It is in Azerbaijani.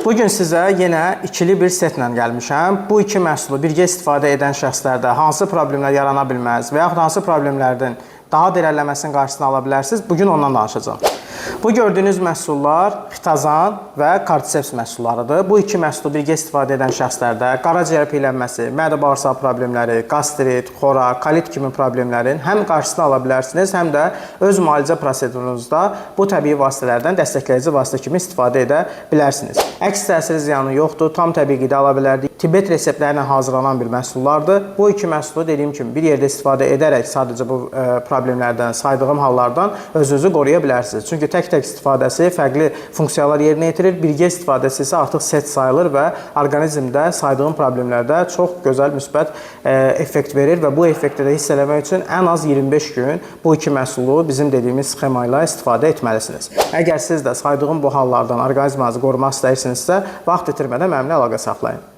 Bu gün sizə yenə ikili bir setlə gəlmişəm. Bu iki məhsulu birgə istifadə edən şəxslərdə hansı problemlər yarana bilməz və yaxud hansı problemlərdən daha da irəliləməsinin qarşısını ala bilərsiniz. Bu gün ondan danışacağam. Bu gördüyünüz məhsullar xitazan və kordiseps məhsullarıdır. Bu iki məhsulu birgə istifadə edən şəxslərdə qaraciyər piylənməsi, mədə-bağırsaq problemləri, qastrit, xora, kolit kimi problemlərin həm qarşısını ala bilərsiniz, həm də öz müalicə prosedurunuzda bu təbii vasitələrdən dəstəkləyici vasitə kimi istifadə edə bilərsiniz. Əks təsiri ziyanı yoxdur, tam təbii qida ala bilərdik. Tibet reseptləri ilə hazırlanan bir məhsullardır. Bu iki məhsulu dediyim kimi bir yerdə istifadə edərək sadəcə bu problemlərdən, saydığım hallardan özünüzü qoruya bilərsiniz. Çünki tək-tək istifadəsi fərqli funksiyalar yerinə yetirir. Birgə istifadəsi isə artıq set sayılır və orqanizmdə saydığım problemlərdə çox gözəl müsbət effekt verir və bu effekti də hiss eləmək üçün ən az 25 gün bu iki məhsulu bizim dediyimiz sxema ilə istifadə etməlisiniz. Əgər siz də saydığım bu hallardan orqanizmanızı qorumaq istəyirsinizsə, vaxt itirmədən mənimlə əlaqə saxlayın.